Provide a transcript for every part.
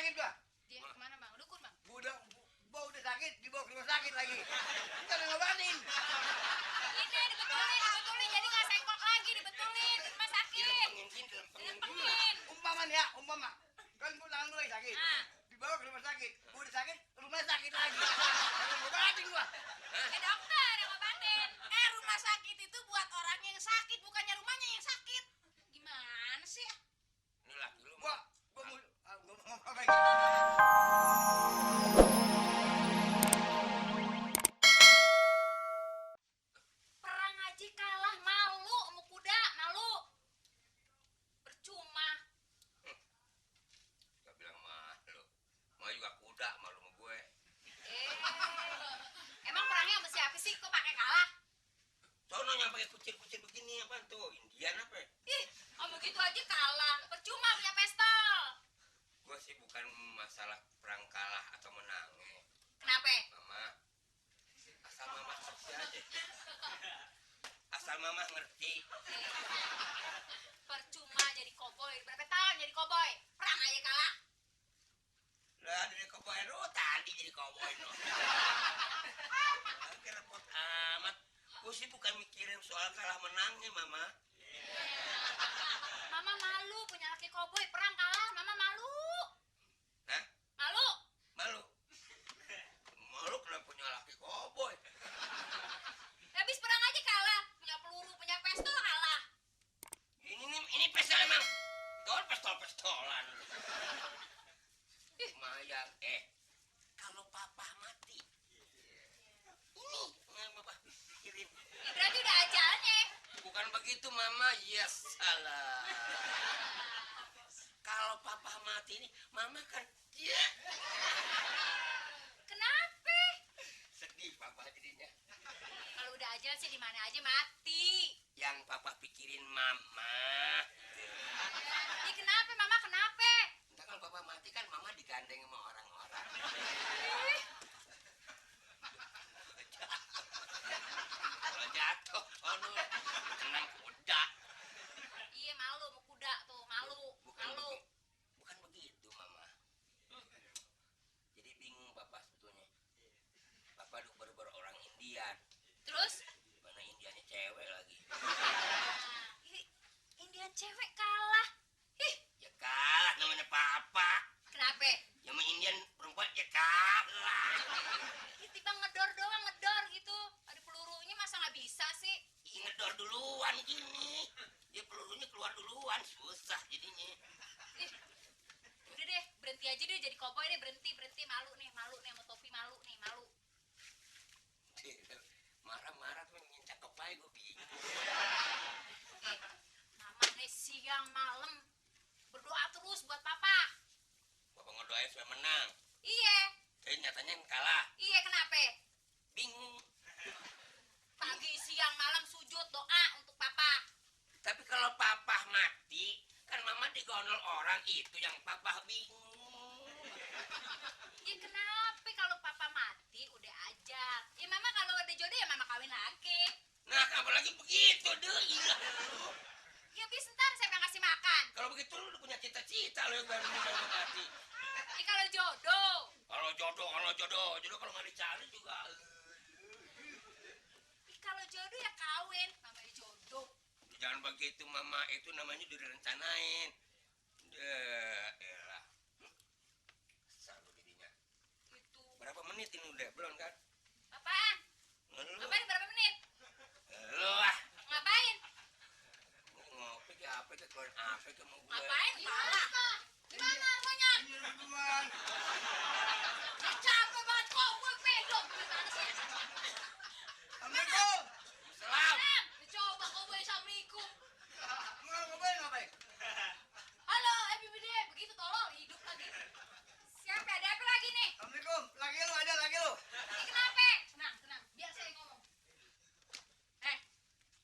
sakit gua. Dia kemana bang? Dukun bang? Gua udah sakit, dibawa ke rumah sakit lagi. Kita udah ngobatin. Ini dibetulin, jadi nggak sengkok lagi, dibetulin di rumah sakit. Dilempengin. Umpama. Kan gua tangan gua lagi sakit. Ah. Dibawa ke rumah sakit. Gua udah sakit, rumah sakit lagi. Udah ngobatin gua. Ya dokter yang ngobatin. Rumah sakit itu buat orang yang sakit, bukannya rumahnya yang sakit. Gimana sih? Ini laki lu. Gua mau ngomong apa lagi? Perang aja kalah, malu sama kuda, malu. Percuma. Gak bilang malu. Mau juga kuda malu sama gue. Emang perangnya sama siapa sih? Kok pakai kalah? Sono yang pakai kucir-kucir begini apa tuh? Indian apa? Ih, kamu gitu aja kalah. Percuma punya pistol. Gue sih bukan masalah perang kalah atau menang. Kenapa? Mama, asal mama ngerti aja. Asal mama ngerti. Percuma jadi koboi. Berapa tahun jadi koboi? Perang aja kalah. Lah dari koboi lu tadi jadi koboi no. Lagi repot amat. Gue sih bukan mikirin soal kalah menangnya mama. Mama malu punya laki koboi. Perang kalah, mama malu. Hah? Malu. Malu? Malu kenapa punya laki koboi? Habis perang aja kalah. Punya peluru, punya pistol kalah. Ini pistol emang. Tuh pistol-pistolan. Lumayan. Kalau papa mati. Ini yang papa pikirin. Ya berarti udah ajalnya. Bukan begitu mama, yes salah. Kalau papa mati ini, mama kan ya. Kenapa? Sedih papa jadinya. Kalau udah ajal sih di mana aja mati. Yang papa pikirin mama. Ya kenapa mama kenapa? Entah kalau papa mati kan mama digandeng sama orang-orang. Kalau jatuh, tenang kuda. Iya malu mau kuda tuh, malu. Malu. Bukan begitu mama. Jadi bingung papa sebetulnya. Papa baru orang Indian. Terus? Mana Indiannya cewek lagi. Ih, Indian cewek kalah. Ih, Ya kalah namanya papa. kenapa? Yang sama Indian perempuan ya kalah. Ih, tiba ngedor doang, ngedor gitu. Ada pelurunya masa nggak bisa sih? Ngedor duluan gini. Dia pelurunya keluar duluan. Susah jadinya. Ih, udah deh, berhenti aja deh jadi koboi deh, berhenti. Malu nih sama topi malu nih, malu. Marah-marah tuh nyincak kepai gue bingung. Eh, mama nih siang malam berdoa terus buat papa. Bapak ngedoain supaya menang. Iya, Tapi nyatanya kalah. iya kenapa? Bingung. Pagi siang malam sujud doa untuk papa. Tapi kalau papa mati, kan mama digondol orang itu yang papa bingung. Ya kenapa kalau papa mati udah aja? Ya mama kalau ada jodoh ya mama kawin lagi. Nah, apalagi begitu deh, gila. Ya bis ntar siapa yang ngasih makan? Kalau begitu lu udah punya cita-cita lo yang baru mati. Ya kalau jodoh. Jodoh kalau nggak dicari juga. Ya kalau jodoh ya kawin, namanya jodoh. Jangan begitu mama, itu namanya direncanain. Elah. Saru dirinya. Gitu. Berapa menit ini udah belum kan? Apaan? Ngeluh. Ngapain berapa menit? Lu ah. Ngapain? Ngopi ke apa ke keluar apa ke mau gue. Ngapain? Malah. Gimana rumahnya? Ini teman. Capek banget kok gue pedok. Gimana sih? Assalamualaikum. Salam. Coba kau boleh assalamualaikum. Mau ngapain? Halo, BBD. Begitu tolol hidup lagi. Siapa? Ada apa lagi nih? Assalamualaikum. Lagi lu ada lagi lu. Ini kenapa? Tenang. Biar saya ngomong.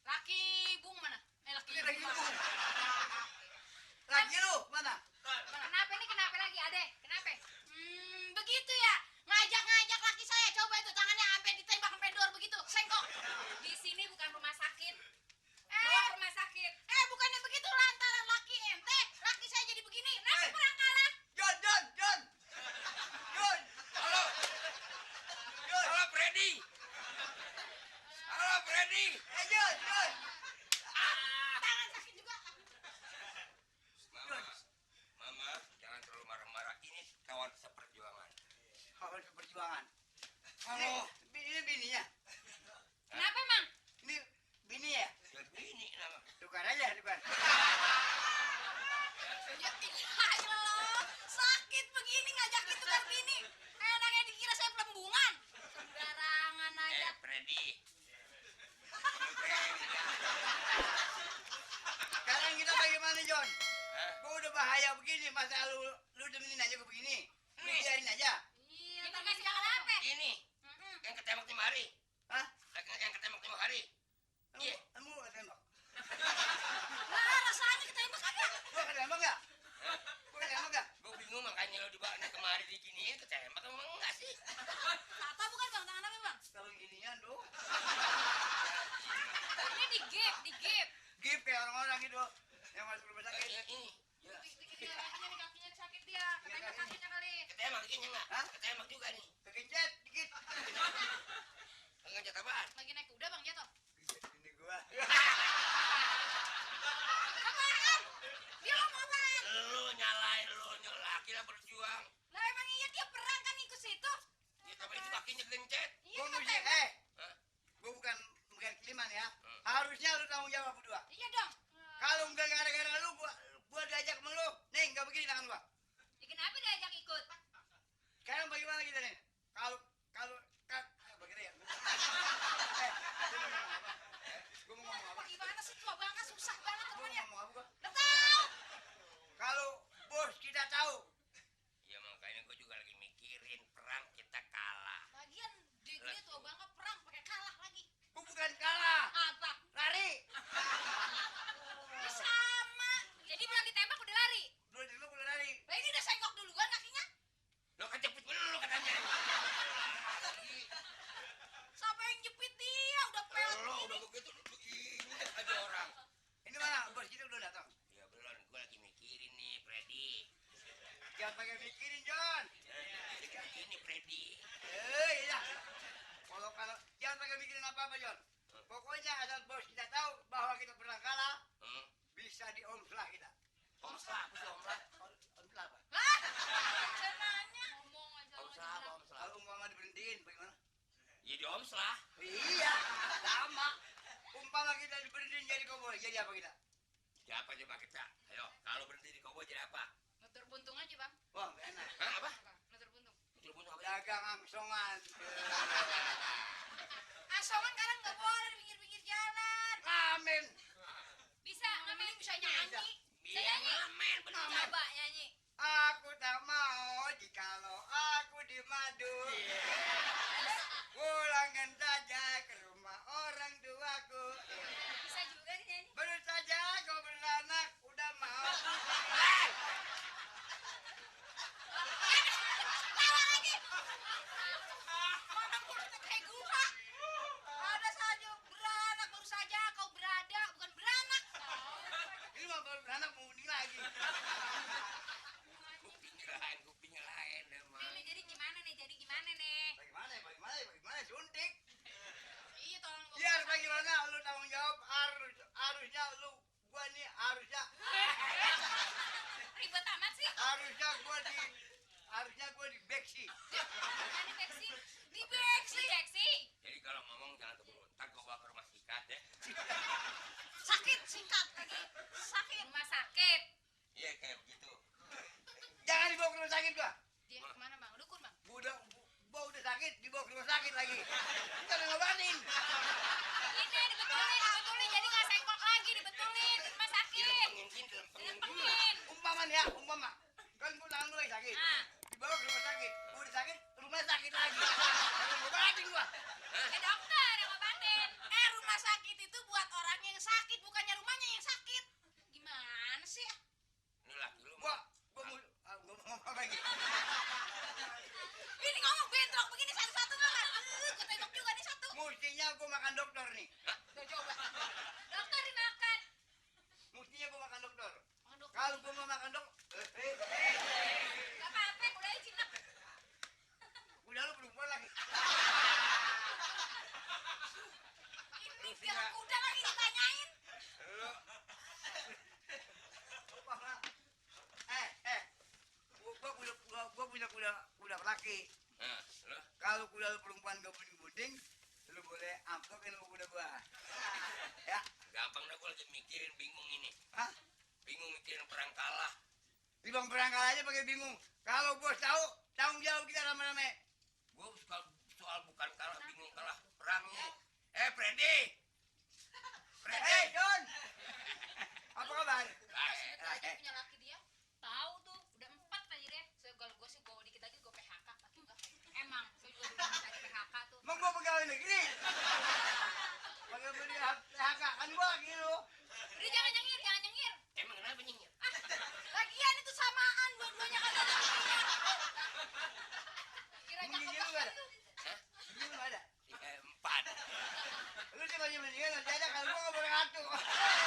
Laki Bung mana? Laki Lagi Bung lu. mana? Lagi lu mana? masa lu demenin aja gue begini. Lu biarin aja. Iya, tapi jangan apa? Ini yang ketembak lima hari. Hah? Yang ketembak 5 hari. Iya. Kamu tembak. Lah, rasanya ketembak aja. Gua ketembak enggak? Gua ketembak enggak? Gue bingung makanya lo dibawa kemari diginiin ketembak emang enggak sih? Tata bukan bang, tangan apa bang? Kalau ginian dong. Ini di gap. Gip kayak orang-orang gitu yang masuk rumah sakit. Ini. Ya. Kakinya nih, kakinya sakit dia. Ketembak kakinya kali. Ketembak giginya enggak? Hah? Ketembak juga nih. Kegencet dikit. Ngecat apaan? Lagi naik kuda bang jatuh. Kegencet ini gua. Apaan? Dia ngomong apaan? Lu nyalain lu nyelak kita berjuang. Lah emang iya dia perang kan ikut situ. Ya tapi itu kakinya gencet. Iya Gua kan mesti tembak. Hah? gua bukan kiliman ya. Harusnya lu tanggung jawab berdua. Iya dong. Kalau enggak gara-gara lu gua diajak sama lu. Nih, enggak begini tangan gua. Ya kenapa diajak ikut? Sekarang bagaimana kita nih? Kalau bagaimana ya? Gua mau ngomong apa? Gimana sih tua banget susah banget Gua mau temennya. ngomong apa gua? Udah tahu. Kalau bos kita tahu, Ya makanya gue juga lagi mikirin perang kita kalah. Lagian dia tua banget perang pakai kalah lagi. gua bukan kalah, Apa? lari. Ya sama. Jadi bilang ditembak udah lari. Dua di gua lari. Lah ini udah senggok duluan kakinya. Lo kan cepet lu katanya. Siapa yang jepit dia? Udah peot Lo ini. udah begitu ini aja orang. Ini mana? Bos kita udah datang. Ya belum, gue lagi mikirin nih Freddy. Jangan pakai mikirin, John. Ini Freddy. Iya. Kalau jangan pakai mikirin apa-apa, John. Pokoknya asal bos kita tahu bahwa kita pernah kalah, bisa diomslah kita. Omslah, apa sih omslah? Omslah apa? Lah. Cenanya ngomong aja Omslah apa omslah? Kalau umpama diberhentiin, bagaimana? Ya di omslah. Iya, sama. Umpama kita diberhentiin jadi koboi, jadi apa kita? Siapa coba kita? Ayo, kalau berhenti di koboi jadi apa? Nutur buntung aja bang. Wah, nggak enak. Hah, apa? Nutur buntung. Betul buntung apa? Dagang angsongan. Asongan sekarang nggak boleh di pinggir-pinggir jalan. Amin. Bisa ngamen bisa nyanyi. Bisa ngamen, bener. Coba nyanyi. Aku tak mau jikalau aku dimadu. Pulangkan saja ke rumah orang tuaku. Bisa juga nih nyanyi. Baru saja kau beranak, udah mau. Tawa lagi. Mana mulutnya kayak gua. Ada saja beranak baru saja kau berada bukan beranak. Ini mah baru beranak mau mending lagi. Kuping lain emang. Ini jadi gimana nih? Jadi gimana nih? Bagaimana, suntik. Iya tolong gua. Biar bagaimana lu tanggung jawab harusnya lu gua nih harusnya Ribet amat sih. harusnya gua di beksi. Bukan di taksi. Di beksi. Beksi. Jadi kalau ngomong jangan keburu. Ntar gue bawa ke rumah sikat ya. Sakit singkat lagi. Sakit. Rumah sakit. Iya kayak begitu. Jangan dibawa ke rumah sakit gua. Dia kemana bang? Dukun bang. Gua udah sakit dibawa ke rumah sakit lagi. Kita udah ngobatin. Ini dibetulin jadi nggak sengkok lagi dibetulin di rumah sakit. Dalam pengingin. Dilempengin. Umpama kan gua tangan gua lagi sakit. Ah. Dibawa ke rumah sakit. Gua udah sakit, rumah sakit lagi. Kalau ngobatin gua. Dokter yang ngobatin. Rumah sakit itu buat orang yang sakit bukannya rumahnya yang sakit. Gimana sih? Ini laki lu. Gua mau ngomong apa lagi? Ini ngomong bentrok begini satu-satu banget. Gue tembak juga nih satu. Mestinya gua makan dokter nih. Tuh coba. Dokter dimakan. Mestinya gua makan dokter. Makan dokter. Kalau gua mau makan dokter, Gak apa-apa, udah jinak. udah lu perempuan lagi. Ini biar kuda lagi ditanyain. Lu. Umpama, gua punya kuda laki. Nah, lo Kalau kuda lu perempuan gak buding-buding, lu boleh amplopin sama kuda gua. Ya, gampang dah gue lagi mikirin bingung ini. hah? Bingung mikirin perang kalah. Di bang berangkal aja pakai bingung. Kalau bos tahu, tanggung jawab kita rame-rame. Gue soal bukan kalah, bingung kalah perangnya. Freddy. John. Apa kabar? Aja punya laki dia. Tahu tuh, Udah jangan nyengir, jangan nyengir. Emang kenapa nyengir? Lagian itu samaan dua-duanya kagak ada artinya. Kira Gigi cakep lu nggak ada? banget. Hah? Gigi lu nggak ada? 4. Lu cuma mendingan nanti ada kalau gua nggak boleh ngatur.